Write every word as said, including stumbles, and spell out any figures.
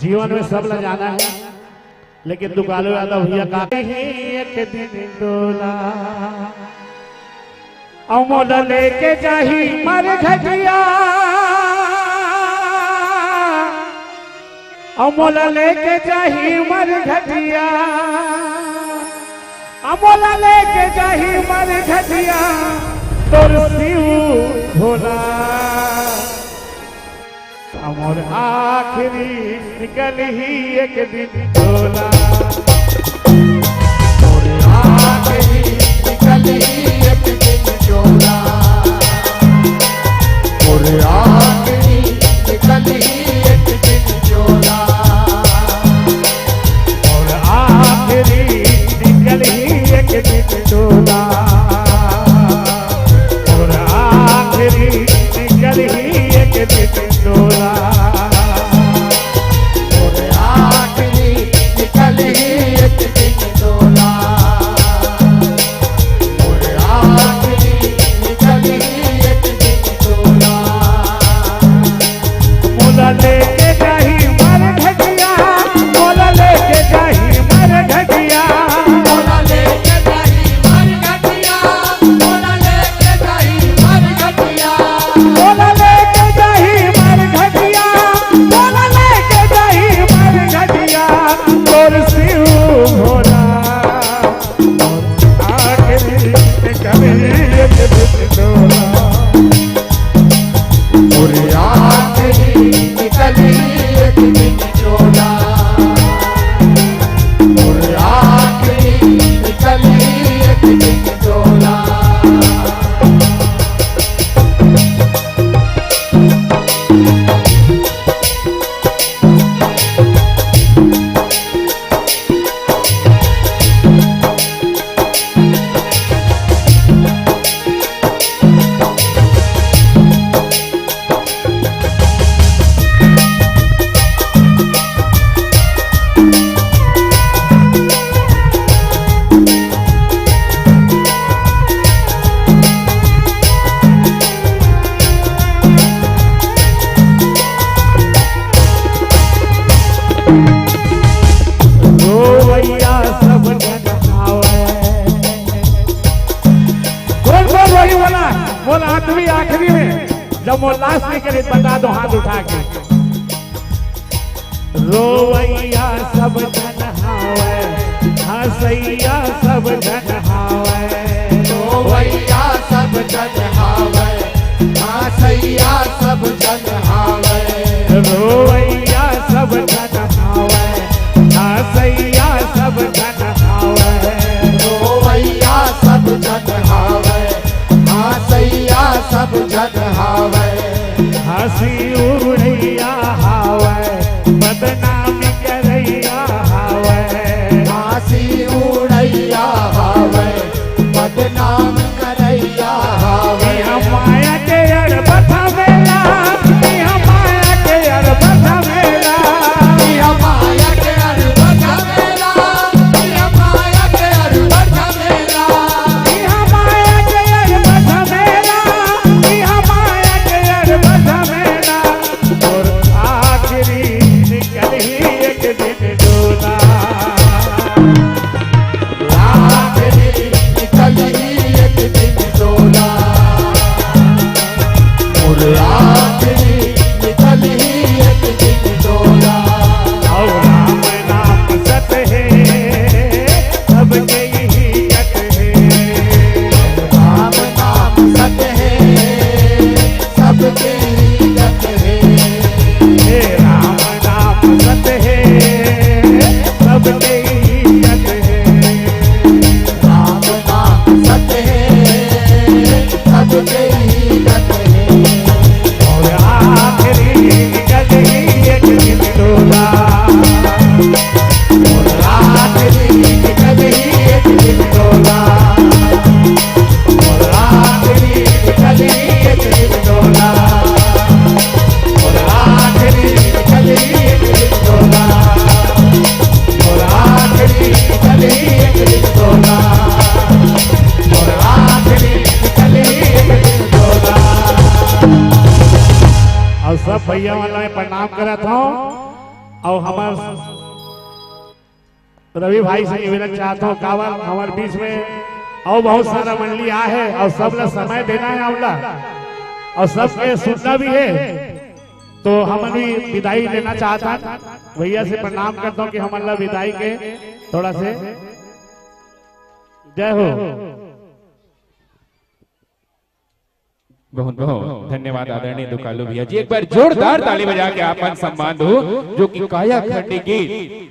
जीवन में सब ला जाना है, लेकिन दुकालू यादव भैया का ही एक दिन डोला, अउ मोला लेके जाही मरघटिया, अउ मोला लेके जाही मरघटिया, अउ मोला लेके जाही मरघटिया, तोर शिव भोला। हमर आखिरी निकलही एक दिन डोला। मोर आखिरी निकलही एक दिन डोला। मोर आखिरी निकलही एक दिन डोला। मोर आखिरी निकलही एक दिन डोला। मोर आखिरी निकलही एक दिन डोला। मोर आखिरी निकलही एक दिन डोला। मोर आखिरी निकलही एक दिन डोला। मोला लेके जाही मरघटिया, मोला लेके जाही मरघटिया। मोला लेके जाही मरघटिया, मोला लेके जाही मरघटिया। मोला लेके जाही मरघटिया, मोला लेके जाही मरघटिया, तोर शिव भोला। आखिरी कभी एक दिन डोला। मोर आखिरी निकलही एक दिन डोला। मोर आखिरी निकलही एक दिन डोला। रोवैया सब जन हावै। बोल, बोल, वही वाला, बोल, आखिरी, आखिरी में, जब वो लास्ट में करे, बता दो हाथ उठा के। रोवैया सब जन हावै, हंसैया सब जन हावै। रोवैया सब जन हावै, हंसैया सब जन हावै। रोवैया सब जन हावै, हंसैया सब जन हावै। रोवैया सब जन हावै, हंसैया सब जन हावै। हंसी उड़ैया हावै, बदनाम करैया हावै। हंसी उड़ैया हावै, बदनाम करैया हावै। इहाँ माया के अड़बा झमेला, इहाँ माया के अड़बा झमेला। इहाँ माया के अड़बा झमेला, इहाँ माया के अड़बा झमेला। इहाँ माया के अड़बा झमेला, इहाँ माया के अड़बा झमेला। तोर आखिरी निकलही एक दिन डोला। आखिरी निकलही एक दिन डोला। मोर आखिरी निकलही एक दिन डोला। और राम नाम सत है, सबके ही गत है। राम नाम सत है, सबके ही गत है। हे राम नाम सत है, सबके ही गत है। राम नाम सत है, सबके ही गत है। और आखिरी निकलही एक दिन डोला। और आखिरी निकलही एक दिन डोला। अउ सब भैया मन ला मैं प्रणाम करत हौं। अउ हमर रवि भाई से निवेदन चाहत हूँ, काबर हमर बीच में अउ बहुत सारा मंडली आए हे अउ सब ला समय देना हे हमला, अउ सबके सुनना भी हे, तो हमन भी विदाई लेना चाहत हन। भैया से प्रणाम करता हूँ कि हमन ला विदाई के थोड़ा से जय हो। बहुत बहुत धन्यवाद आदरणीय दुकालू भैया जी, एक बार जोरदार ताली बजा के आप मन सम्मान दो, जो कि काया खंडी गीत